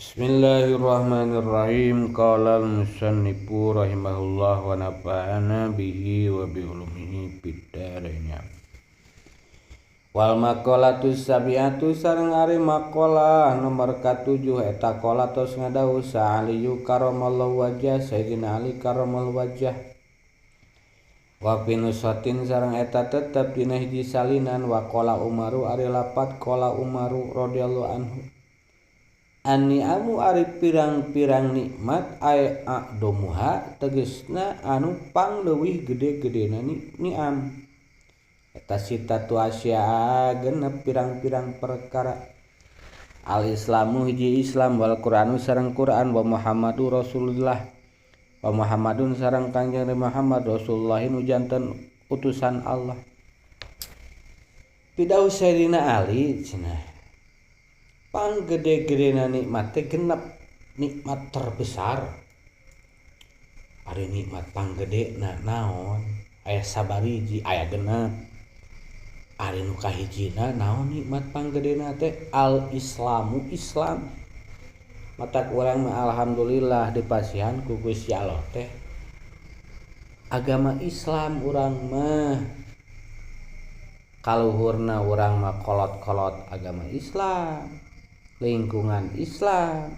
Bismillahirrahmanirrahim. Qala al-musannifu rahimahullah wa nafa'ana bihi wa bi ulumihi fid dharain. Wal maqalatu sabiatu sareng ari maqalah nomor ka-7 eta qala tos ngadawuh sa Aliyu karamallahu wajah Sayyidina Ali karamallahu wajah. Wa pinusatin sareng eta tetep dina hiji salinan wa qala Umaru ari lapat qala Umaru radhiyallahu anhu. Ani-amu ari pirang-pirang nikmat ay a'domuha tegesna anu pangleuwih gede-gedena ni'am. Eta sitatu asya genep pirang-pirang perkara. Al-Islamu hiji Islam wal Qur'anu sareng Qur'an wa Muhammadu Rasulullah. Wa Muhammadun sareng Kangjeng Muhammad Rasulullah nu janten utusan Allah. Pidauh Sayyidina Ali cenah. Pang gede-gedena nikmat teh genep nikmat terbesar. Ari nikmat panggedena naon? Aya sabariji aya genep. Ari nu kahijina naon nikmat panggedena teh? Al-Islamu Islam. Matak urang mah alhamdulillah dipasihan ku Gusti Allah teh agama Islam urang mah. Kaluhurna urang mah kolot-kolot agama Islam, lingkungan Islam.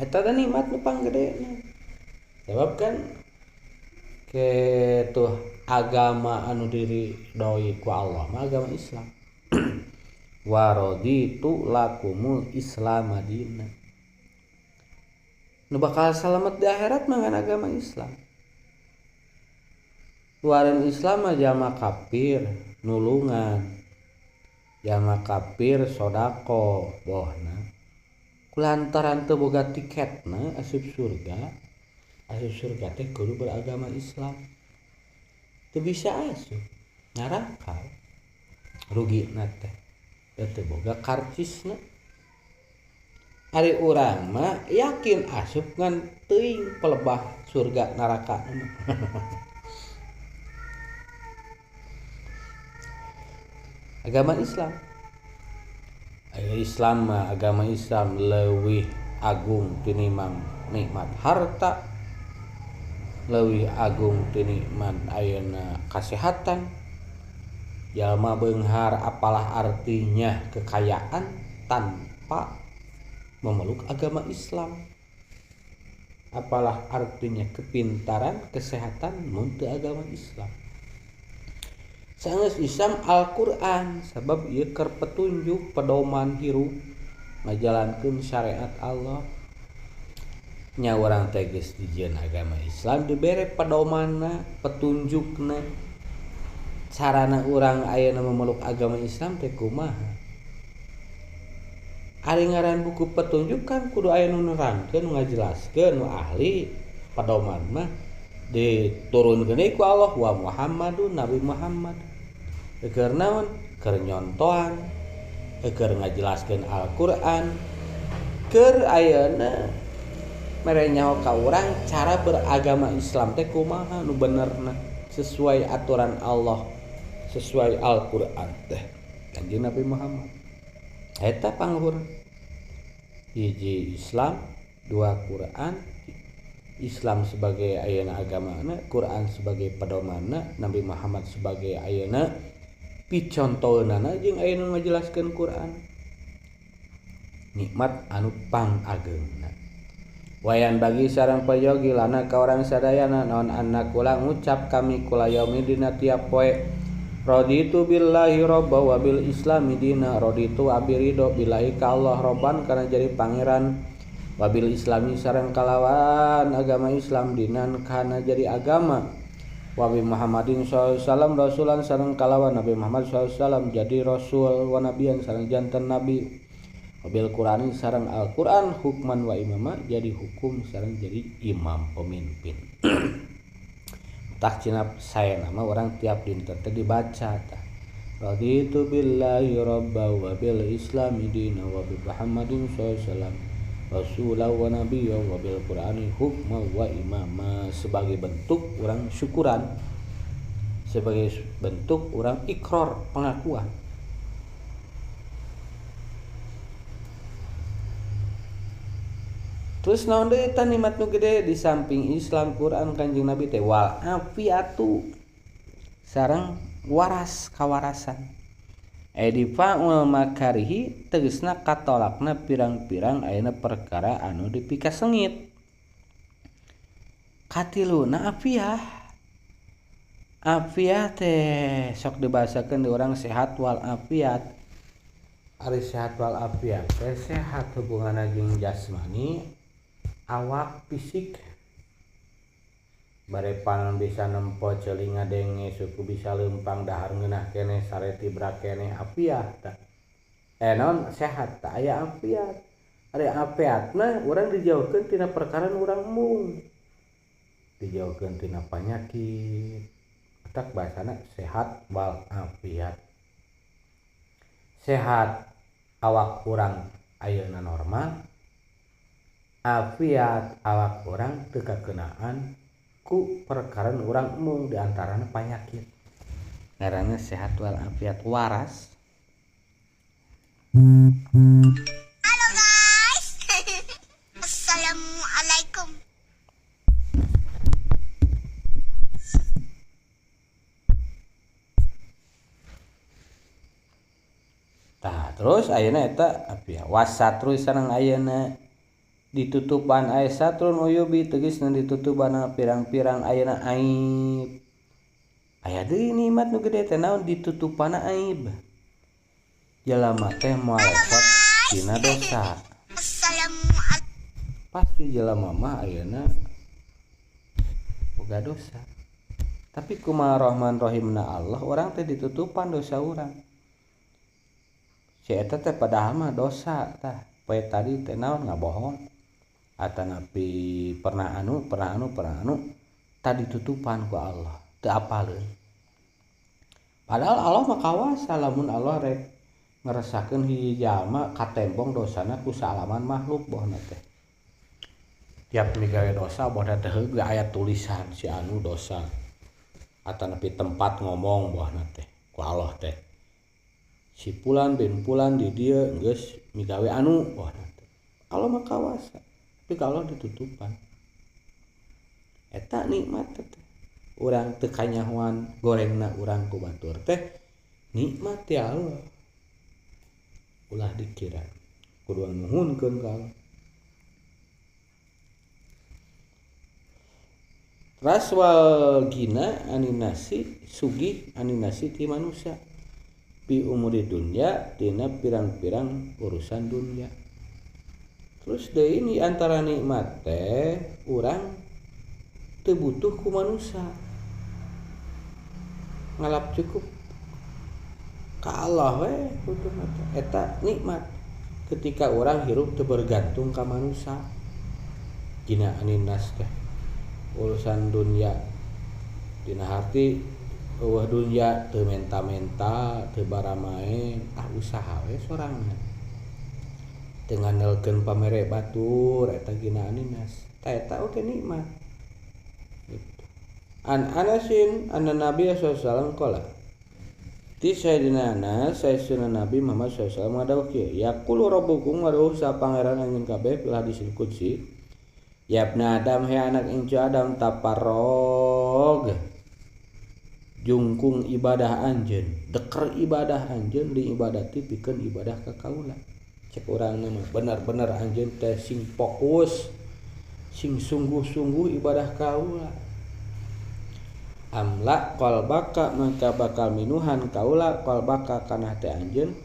Eta teh nikmat nu panggedena. Sebab kan kitu agama anu diridhoi ku Allah mah agama Islam. Wa raditu lakumul Islam madina. Nu bakal salamet di akhirat mah ngan agama Islam. Luaran Islam mah jalma kafir nulungan. Jalma kafir sodako bohna kulantaran teu boga tiketna asup surga teh kudu beragama Islam teu bisa asup neraka rugina teh teu boga karcisna. Ari urang mah yakin asup ngan teuing pelebah surga neraka. Agama Islam. Islam mah agama Islam leuwih agung tinimbang nikmat harta, leuwih agung tinimbang ayeuna kasehatan. Jalma beunghar apalah artinya kekayaan tanpa memeluk agama Islam. Apalah artinya kepintaran, kesehatan mun teu agama Islam. Sanggeus Islam Al-Qur'an sabab ieu keur petunjuk pedoman hirup ngajalankeun syariat Allah. Nya urang teh geus dijieun agama Islam dibere pedomanna, petunjukna. Carana urang ayeuna memeluk agama Islam teh kumaha? Ari ngaran buku petunjuk kan kudu aya nu nerangkeun, nu ngajelaskeun, nu ahli pedoman mah diturunkeun ku Allah wa Muhammadun Nabi Muhammad. Keur naon? Keur nyontohan, keur ngajelaskeun Al-Qur'an, keur ayeuna mere nyaho ka urang cara beragama Islam teh kumaha nu benerna sesuai aturan Allah, sesuai Al-Qur'an teh Kanjeng Nabi Muhammad. Eta pangluhur. Hiji Islam, dua Quran. Islam sebagai ayeuna agamana, Quran sebagai pedomanna, Nabi Muhammad sebagai ayeuna picontoeunana jeung ayeuna ngajelaskeun Quran. Nikmat anu pangageungna. Wayan bagi sareng peryogi lana ka urang sadayana naon anna kula ngucap kami kula yaumi dina tiap poe. Raditu billahi robba wa bil islami dina, raditu abi ridho billahi ka Allah robban kana jadi pangeran, wabil islami sareng kalawan agama Islam dinan kana jadi agama, wabi Muhammadin sallallahu alaihi wasallam rasulan sareng kalawan Nabi Muhammad sallallahu alaihi wasallam jadi rasul wa nabiyan sareng janten nabi, wabil Qur'ani sareng Al-Qur'an hukman wa imama jadi hukum sareng jadi imam pemimpin. Tak cina saya nama orang tiap dinten teh dibaca tah. Raditu billahi robba wa bil islami dina wa bi Muhammadin sallallahu alaihi wasallam rasulah wa nabiyya wa bil Qur'ani hukma wa imama, sebagai bentuk orang syukuran, sebagai bentuk orang ikrar pengakuan. Terus naon deui eta nikmat nu gede di samping Islam, Quran, Kanjeng Nabi teh wal afiatu sareng waras kawarasan. Edifaul makarihi tegasna katolakna pirang-pirang ayeuna perkara anu dipikasengit. Katiluna afiah. Afiah teh sok dibahasakeun di urang sehat wal afiat. Ari sehat wal afiat teh sehat hubunganna jeung jasmani, awak fisik. Bare panon bisa nempo ceuli ngadenge suku bisa leumpang dahar ngeunah keneh sare tibra keneh afiah tah. Naon sehat tah aya afiat. Ari afiat mah urang dijauhkeun tina perkara nu urang embung. Dijauhkeun tina panyakit. Tak bahasana sehat wal afiat. Sehat awak urang ayeuna normal, afiat awak urang teu kakenaan ku perkara nu urang embung di antarana panyakit. Ngaranna sehat wal afiat waras. Halo guys. Assalamualaikum. Tah terus ayeuna eta afiat wasatru sareng ayeuna ditutupan aya satrun uyubi tegasna ditutupan pirang-pirang ayeuna aib. Aya deui nikmat nu gede teh naon ditutupanna aib. Jalma teh moal lesot tina dosa. Pasti jalma mah ayeuna boga dosa. Tapi kumaha Rahman Rahimna Allah urang teh ditutupan dosa urang. Si eta teh padahal mah dosa tah. Poe tadi teh naon ngabohong atanapi pernah anu pernah anu pernah anu tadi tutupan ku Allah teu apaleun. Padahal Allah mah kawasa lamun Allah rek ngeresakeun hiji jalma katembong dosana ku saalaman makhluk bohna teh. Tiap migawe dosa bohna teh heuh aya tulisan si anu dosa atanapi tempat ngomong bohna teh ku Allah teh. Si pulan bin pulan di dieu geus migawe anu bohna teh. Allah mah kawasa. Tapi kalau ditutupan eta nikmat teh. Urang teu kanyahoan gorengna urang ku batur teh nikmat ya Allah. Ulah dikira kudu nuhunkeun ka Allah. Raswal gina aninasi sugih aninasi ti manusia pi umuri dunya tina pirang-pirang urusan dunya. Terus deui ini antara nikmat teh urang teu butuh ku manusia. Ngalap cukup ka Allah we butuh mah teh. Eta nikmat ketika urang hirup teu bergantung ka manusia. Gina aninas teh urusan dunya dina harti eueuh dunya teu menta-menta teu baramae ah usaha we sorangan. Teu ngandelkeun pamere batur eta gina aninas. Ta eta oge nikmat. Gitu. An Anasin anna Nabi sallallahu alaihi wasallam qala. Ti Sayyidina Anas sayyidina Nabi Muhammad sallallahu alaihi wasallam ngadawuh kieu, yaqulu rabbukum wa sa pangeran anjeun kabeh fil hadisil qudsi. Ya ibna Adam he anak incu Adam taparrog. Jungkung ibadah anjeun, deker ibadah anjeun di ibadati pikeun ibadah ka kaula. Cek urang mah bener-bener anjeun teh sing fokus, sing sungguh-sungguh ibadah kaula. Amla qalbaka maka bakal minuhan kaula qalbaka kana teh anjeun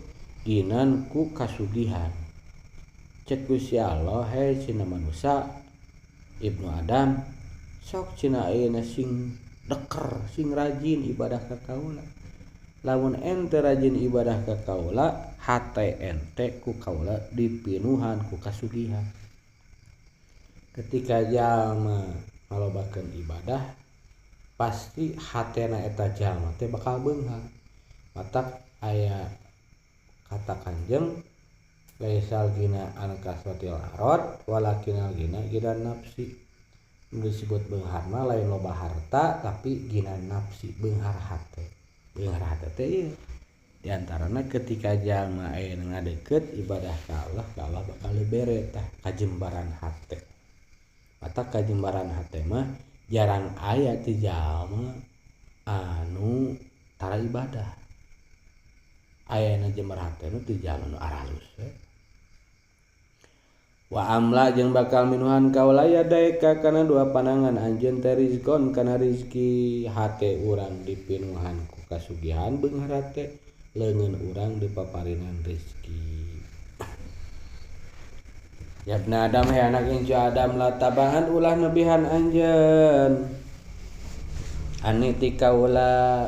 ginan ku kasugihan. Cek Gusti Allah he cina manusia Ibnu Adam sok cina ayeuna sing deker sing rajin ibadah ka kaula. Lamun ente rajin ibadah ka kaula hate ente ku kaula dipinuhan ku kasugihan. Ketika jalma ngalobakeun ibadah pasti hatena eta jalma teh bakal beunghar. Matak aya kata Kanjeng laisal gina an kasratil arad walakinal gina gina nafsi. Disebut beunghar mah lain loba harta tapi gina nafsi, beunghar hate. Beunghar hate teh ieu di antarana ketika jalma aya ngadeukeut ibadah ka Allah, ka Allah bakal dibere tah kajembaran hate. Mata kajembaran hate mah jarang aya ti jalma anu tara ibadah. Ayana jembar hate nu ti jalma nu aralus we. Wa amla jeung bakal minuhan kaula yadaika kana dua panangan anjeun teh rizkon kana rizki hate urang dipinuhan ku kasugihan beunghar hate leungeun urang dipaparinan rizki. Yabna Adam he anak incu Adam la tabahan ulah nebihan anjeun ani ti kaula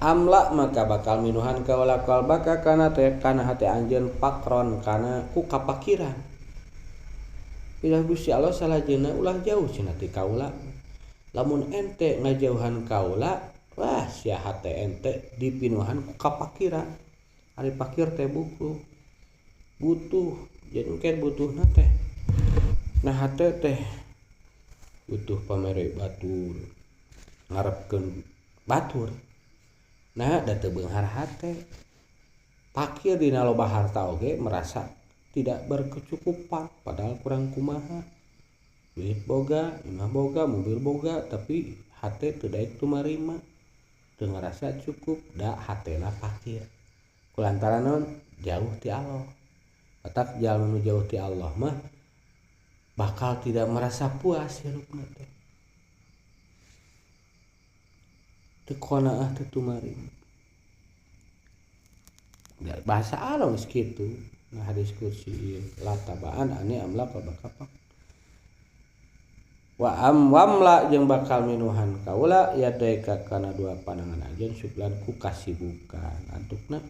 amla maka bakal minuhan kaula qalbaka kana teh kana hate anjeun pakron kana ku kapakiran. Bila Gusti Allah salajengna ulah jauh cenah ti kaula. Lamun ente ngajauhan kaula wah sia hate ente dipinuhan ku kapakiran. Ari pakir teh butuh butuh jadi mungkin butuhna teh nah hate teh butuh pamere batur ngarepkeun batur nah da teu beunghar hate pakir dina loba harta oge merasa tidak berkecukupan padahal kurang kumaha duit boga imah boga mobil boga tapi hate teu daek tumarima teu ngarasa cukup da hatena pakir kulantaran naon jauh ti Allah. Batak jalma nu jauh ti Allah mah bakal tidak merasa puas hirupna teh. Teu qanaah teu tumarima. Bahasa Allah geus kitu. Nah hadis kursi la tabaan ane amla kabakapak. Wa am wamla jeung bakal minuhan kaula yadaika kana dua panangan anjeun suplan ku kasibukan. Antukna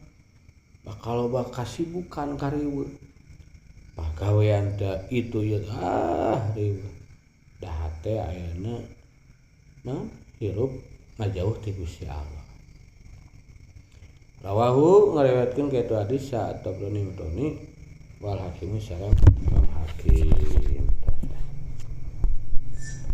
bakal loba kasibukan kariweuh. Pagawean teh itu ieu ah riweuh. Da hate ayeuna naon hirup ngajauh ti Gusti Allah. Rawahu ngariwayatkeun ka itu hadis sa Tabrani Mutoni wal Hakim sareng Imam Hakim.